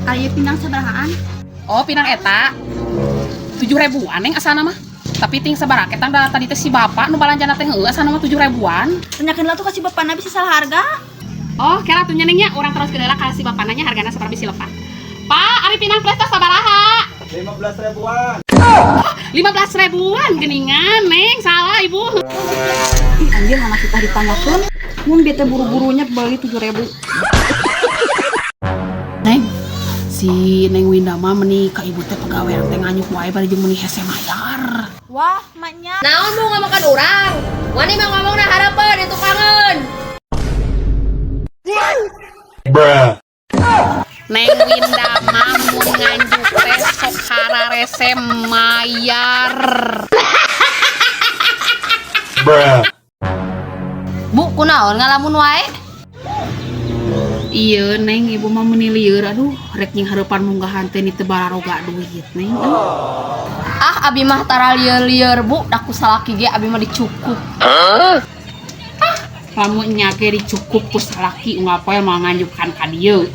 Ari pinang sabarahaan? Oh, pinang eta 7 ribuan, Neng, asana mah. Tapi ting sabaraha ketang da tadi teh si bapak nu balanjana teh, heueuh, asana mah 7 ribuan. Tanyakeun lah tuh ka si bapakna, bisa salah harga. Oh, kira tuh nya, Neng, nya, urang terus heula ka si bapakna nya, hargana sabaraha bisi lepat. Pak, ari pinang presto sabaraha? 15 ribuan. 15 ribuan geningan, Neng, salah ibu. Ih, anjir, mana kita ditanyakeun. Mun bete buru-burunya beli 7.000. Neng, si Neng Winda mah meni ka ibu teh pagawean teh nganjuk wae bari jeung meni hese mayar. Wah, maknya. Naon bu ngomongkan urang? Wani mah ngomongna hareupeun itu kangen. Bruh. Neng Winda mah mun nganjuk teh sok hararese mayar. Bruh. Bu, kunaon ngalamun wae? Iya, Neng, ibu mah meni lieur, aduh, rek nyanghareupan munggahan teh ni teu bararoga duit, Neng. Ah, abi mah tara lieur-lieur, Bu, da ku salaki ge abi mah dicukup. Lamun nya ge dicukup ku salaki, unggal poe moal nganjukan ka dieu.